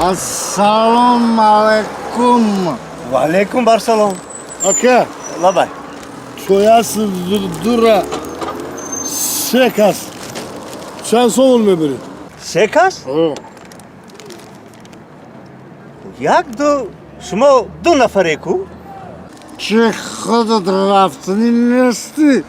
Ассалому алайкум. Ва алайкум барсалом. Ака, Лабай. Чояс дура се кас. Чанд сомон мебарӣ? Се кас? Як, ду, шумо ду нафаре ку? Чи, худат рафтанӣ нестӣ?